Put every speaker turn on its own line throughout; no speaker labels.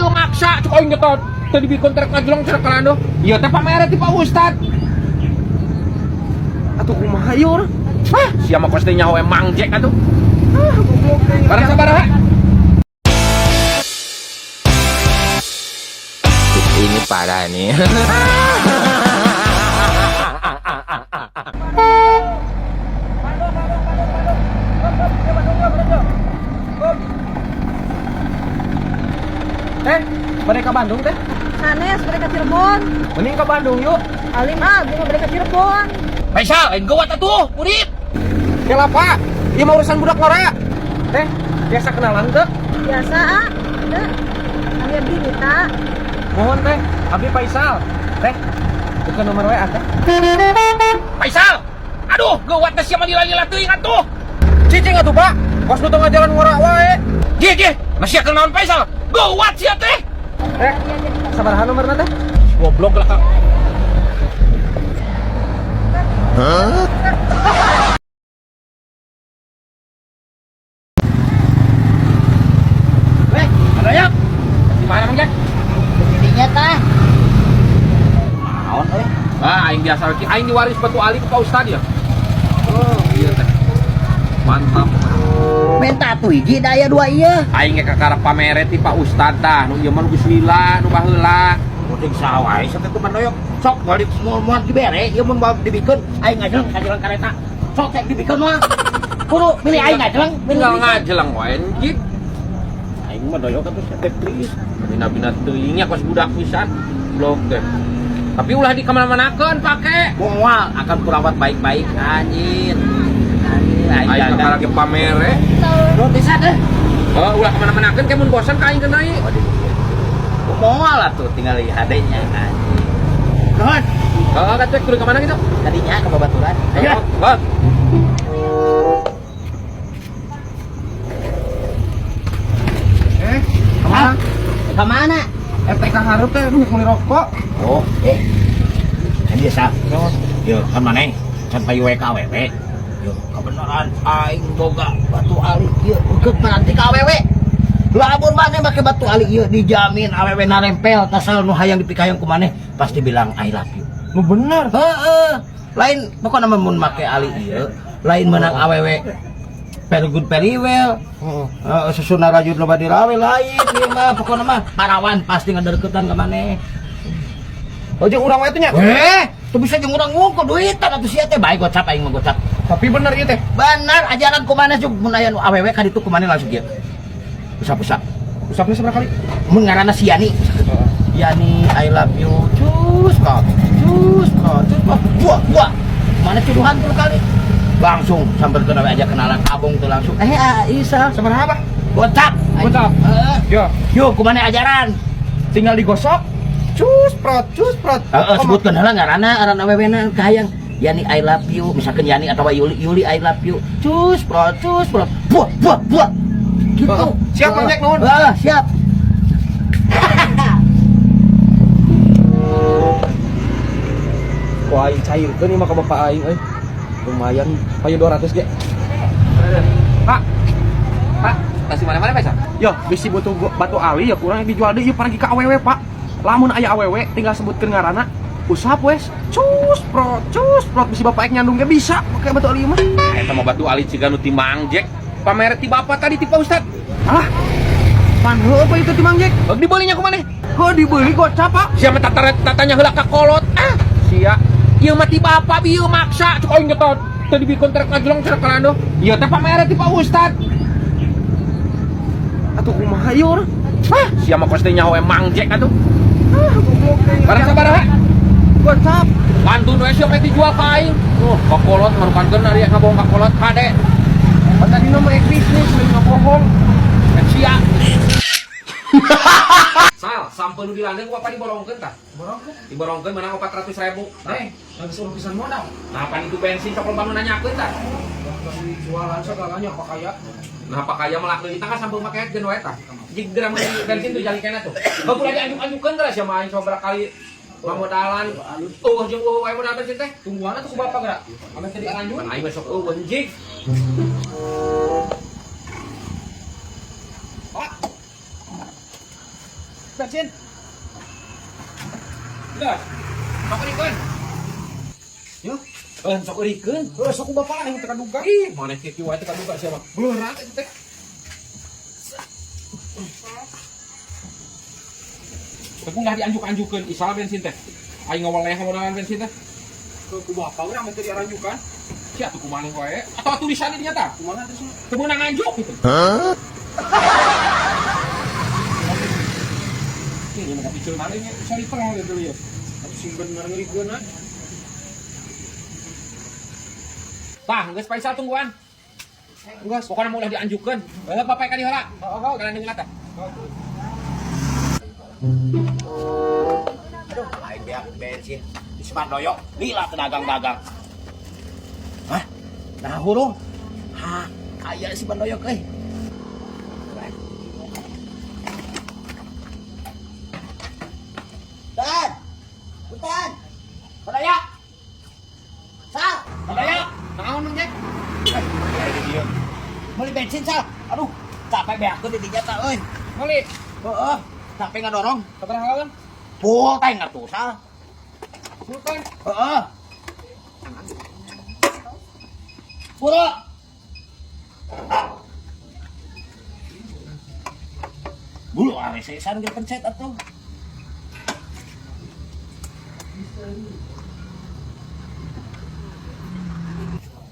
Bieu maksa cek aing teh teu dibikeun trek ngajlong cenah kalando. Ieu teh pamere ti Pak Ustad.
Atuh kumaha ieu urang?
Hah, sia mah kos teh nyaho emang Jack atuh.
Ah, goblok teh.
Barang sabaraha? Ini parah nih.
Teh, bade ka Bandung teh.
Sanes bade ka Cirebon.
Mending ke Bandung yuk.
Alim ah, gue mau bade ka Cirebon.
Faisal, lain gawat atuh, urip.
Kela Pak, ieu mah urusan budak ngora. Teh, biasa kenalan teh?
Biasa ah. Teh. Kami abdi Nita.
Mohon teh, abdi Faisal. Teh, bukan nomor WA teh.
Faisal. Aduh, gawat teh sia mah lila-lila teuing atuh.
Cicing atuh Pak, kos nu teu ngajalan ngora wae.
Gih, gih, masih kenaon Faisal? Gawat sia teh.
Teh, sabaraha nomorna teh?
Goblok lah Kak.
Weh,
Ada ya? Di mana Mang Jack?
dinya tah. Naon euy?
Ah, aing biasa lagi. Aing diwaris batu ali ku Pak Ustad ya. Oh, iya teh. Mantap.
Menta tuh hiji da aya dua ieu.
Aing ge kakara pamere ti Pak Ustad tah, nu ieu mah nu geus lila, nu baheula.
Kuring saha wae sok teh mandoyok. Sok balik moal dibere, ieu mun moal dibikeun aing ngajeleng kajeleng kareta. Sok teh dibikeun mah. Kudu milih aing ngajeleng, milih
Tinggal
dibikeun.
ngajeleng wae anjing.
Aing mah doyok atuh teh please.
Bina-bina teuing nya kos budak pisan. Blok teh. Tapi ulah di kamana-manakeun pake.
Moal akan kurawat baik-baik anjir. Anjir aing
Aing
dandan.
kakara ge pamere.
Bisa deh.
Oh, ulah kamana-manakeun ke mun bosan ka aing deui.
Moal atuh tinggal di HD-nya anjir. Nuhun,
Heeh, kacek kudu ka mana gitu?
tadinya ke babaturan. Ayo.
Heeh.
Eh, kemana?
Ke mana?
RTK hareup teh nu meuli rokok.
Oh, eh. Kan biasa. Yo, kan maneh can payu we ka awewe. Yo, kebenaran aing boga batu ali ieu ukeut nanti ka awewe. Lamun maneh make batu ali ieu dijamin awewe narempel tasal nu hayang dipikayang ku maneh pasti bilang I love you.
Nu bener.
Heeh. Lain pokokna mah mun make ali ieu lain menang awewe very good very well.
Heeh.
Heeh, susuna rajut loba dirawe lain ieu mah pokokna mah parawan pasti ngadeukeutan ka maneh.
Oh, jeung urang wae teh nya.
Eh, tuh bisa jeung urang ngungkul duitan atuh sia teh bae gocap aing mah gocap.
Tapi bener ieu teh.
Benar ajaran kumaha jeung mun aya nu awewe ka ditu kumaha langsung kieu. Usap-usap.
Usapnya seberapa kali?
Mun ngaranna si Yani. Yani I love you. Cus kok. Cus kok. Cus kok. Buah, buah. Mana tuduhan tuh kali. Langsung sampeurkeun we aja kenalan abong tuh langsung. Eh, ah, Isa.
Sabaraha, Pak?
Gocap.
Gocap.
Heeh.
Yo,
Yuk, kumaha ajaran?
tinggal digosok. Cus prot, cus prot.
Heeh, sebutkeun heula ngaranna, ngaran awewena kahayang. Yani I love you, misalkan Yani atau Yuli, Yuli I love you. Cus prot, cus prot. Buah, buah, buah. Gitu.
Heeh. Siap, Mang Jack, nuhun.
Heeh, siap.
Wah, aing cairkeun ieu mah ka bapak aing euy. Lumayan, payu 200 ge. Pak.
Pak, tas di mana-mana Faisal?
Yo, bisi butuh batu ali ya kurang dijual deui ieu paragi ka awewe, Pak. Lamun aya awewe tinggal sebutkeun ngaranna, usap wes. Cus prot, cus prot bisi bapak aing nyandung ge bisa make batu ali mah.
Eta mah batu ali ciga nu ti Mang Jack. Pamere ti bapak tadi ti Pak Ustad.
Alah. Pan heueuh apa itu ti Mang Jack?
Bag dibelinya ku maneh?
Heuh dibeli gocap, Pak.
Sia mah tatanya heula ka kolot. Ah, sia. Ieu mah ti bapak bieu maksa cek aing teh teu dibikeun trek ngajlong cenah kalando. Ieu teh pamere ti Pak Ustad.
Atuh kumaha ieu urang?
Hah, sia mah kos teh nyaho emang Jack atuh.
Ah, goblok teh.
Barang sabaraha?
Gocap.
Pantun we sia mah dijual ka aing. Oh, ka kolot marukankeun ari ngabohong ka kolot kade.
Pan tadi mah ek bisnis lain ngabohong.
Kan sia. Sal, sampeu nu dilandeng ku bapak diborongkeun tah.
Borongkeun.
Diborongkeun menang 400.000.
Eh, geus urusan modal.
Nah, pan itu bensin sok loba nu nanyakeun tah.
Jualan segalanya apa kaya?
Nah, pak kaya melak deui tah sampeu make geun wae tah. Jig geura meuli bensin tuh jalikena tuh. Heuh ulah dianjuk-anjukeun teh sia mah aing sabaraha kali mamodalan. Eueuh jeung eueuh wae modal bensin teh.
Tungguan atuh ku bapak geura. Ame teh dianjur.
Pan aing mah sok eueuh jig.
Pak. bensin.
Geus. Sok urikeun.
Yo.
Eh, sok urikeun.
Heuh, sok ku bapak aing teu kaduga.
Ih, mana kieu wae teu kaduga sia mah.
Berat eta teh.
Tapi ulah dianjuk-anjukeun, isal bensin teh. Aing ngawaleh ngamodalan bensin teh.
Ku bapak urang mah teu diaranjukan.
Sia atuh kumaha wae. Atau tulisannya di nyata.
Kumaha terus?
Teu meunang nganjuk gitu. Ini mau kopi ceunah ini cari tengah gitu ya.
Atuh sing bener ngeurikeun ah.
Tah, geus Faisal tungguan.
Geus.
Pokoknya mau ulah dianjukeun. Heeh, bapak ka dieu heula.
Heeh.
Kana deui teh.
Aduh, aing beak bensin di Simandoyo, lila teu dagang-dagang. Hah? Nah hurung. Hah, aya si Bandoyok euy. Dan, Punten. Bandoyok. Sal, Bandoyok.
Naon Mang Jack?
Meuli bensin, Sal. Aduh, capek beakeun di dinya tah euy.
Meuli.
Heeh, capek ngadorong.
Sabaraha galon?
Full tank atuh, Sal.
Full tank.
Heeh. Pura. Bulu aresesan ge pencet atuh.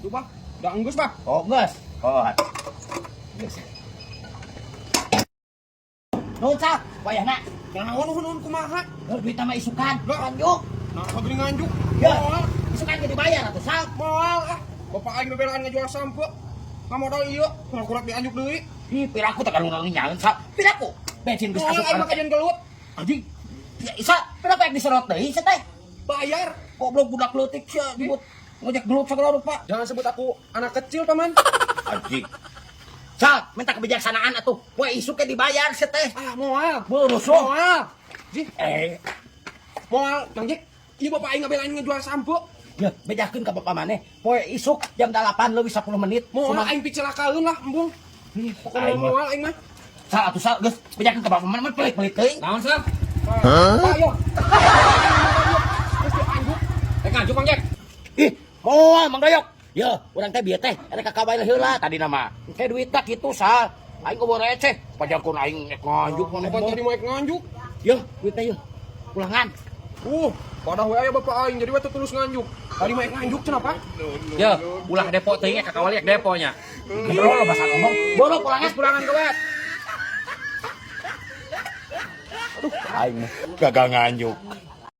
Tuh, Bah. Da enggeus, Bah.
Oh, geus. Oh. Geus. Nuhun, Sal. Wayahna.
Naon nuhun kumaha?
Heuh, duit mah isukan. Nganjuk.
Nah, geuning nganjuk.
Ya.
Moal.
Isukan ge dibayar atuh, Sal.
Moal ah. Bapak aing bebelaan ngajual sampo. Ngamodal ieu, kurang-kurang dianjuk deui.
Ih, piraku teh kalung nyaeun, Sal. Piraku. Bensin geus
Moal
asup.
aing mah kajian gelut.
Anjing. Ya, Isa, piraku yang diserot deui sia teh?
Bayar.
Goblok budak leutik sia nyebut ngojek gelut segala rupa.
Jangan sebut aku anak kecil, Paman.
Anjing. Sal, minta kebijaksanaan atuh. Poe isuk ge dibayar sia teh.
Ah, moal.
Berusuh.
Moal. Jih,
Eh,
moal, Mang Jack. Ieu bapak aing ngabelaan ngejual sampo.
ya, bejakeun ka bapak maneh. Poe isuk jam 8 leuwih 10 menit.
Moal
Kumaha?
aing picelakaeun lah, embung. Pokoknya
Aing mah.
moal aing mah.
Sal atuh sal geus bejakeun ka bapak maneh mah pelit-pelit teuing.
Naon, Sal?
Hah? Ayo. Terus dianjuk.
Rek nganjuk Mang Jack.
Ih, moal Mang Doyok. Ya, urang teh bieu teh rek ka kabail heula tadi nama. Teh duit tak kitu sal. Aing gobo receh, pajarkeun aing rek nganjuk maneh.
Bapak tadi mau nganjuk.
Yo, duit teh yo. Ulangan.
Padah we aya bapak aing jadi we teu tulus nganjuk. Tadi mah nganjuk cenah, Pak.
Ye, ulah depo teuing ka kawali deponya.
Boro lo bahasa ngomong. Boro pulangan.
Geus pulangan ke wet.
Aduh, aing mah gagal nganjuk.